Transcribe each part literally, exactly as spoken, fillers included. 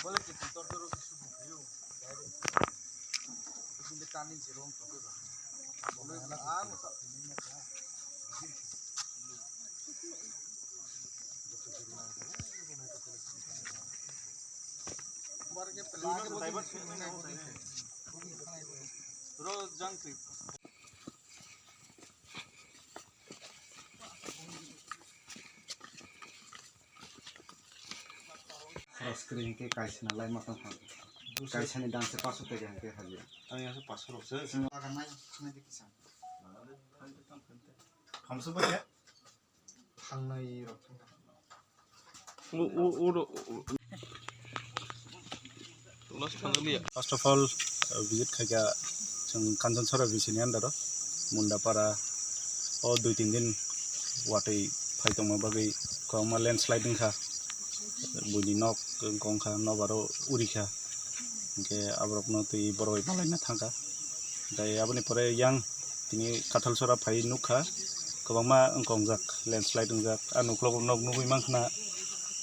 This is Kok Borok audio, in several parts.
Khoroksa kwrwi hinkhe kaisa na lai ma tong kha. Kaisa ni dam se paso tega hinkhe hajia. Ang yang se paso rok se. Sini agan nai, sini di kisa. Hamsa ba ya? Thangnai rok thangkha. U, u, u, u, u. Last thanglia. First of all, uh, visit khaikha chwng Kanchanchara V C ni under o Mundapara o dui tin din watwi phai tongma bagwi kwbangma landslide wngkha. Buini nok wngkha, nokbar o urikha. Hinkhe aborokno twi borok bai malaina thangkha. Tei aboni pore yang tini Kathalsora phai nukha, kwbangma wngkha wngjak, landslide wngjak. Ang ukulok nok nugwi mankha na,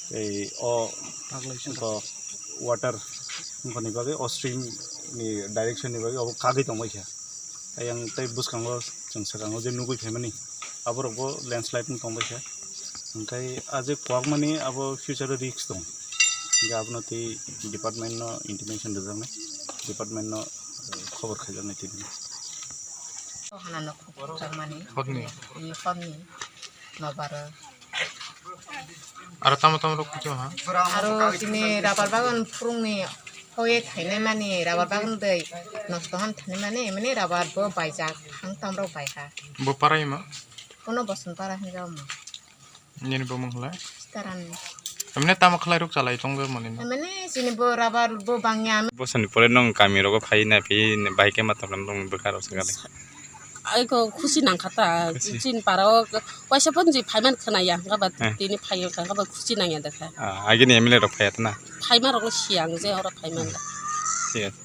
tei o wngkha water wngkhani bagwi, o stream ni direction ni bagwi obo kagwi tongbaikha. Ayang tei bwskango chwng swkango je nugwi phaimani, aborokbo landslide wng tongbaikha. Hinkhe ah je kwbangmani abo future o risk tong. Hinkhe abono tei department no intimation rwjaknai, department no, eh, khobor khaijaknai tini. Hana no khukjakmani. Hotni. I hotni. Nobaro. Aro tamo tamo rok kuchung ha? Aro chini rabar bagan phurungni hoye thainai mani, rabar bagan dei nosto han thainai mani, mani rabar bo baijak, thang tam rok bai ha. Bo parai ma? Kono boson para hinjao ma. Nini bo mung hlai? Sitaran. Emne tamo khlai rok chalai tong mani no? Emne chini bo rabar bo bangya. Bosoni pore nong kami rogo phai na phi bai khe ma tong nong bwkha rok sakali. Aiko khusi nangkha ta, khusi. Chini para o waisa phone je phaiman khwnaya, hwnkhe ba eh. Tini phai wngkha, hwnkhe ba khusi nangya dekha. Ah, agini M L A rok phaiya tana? Phaima rokno siya ang je oro phaiman. Thik ase.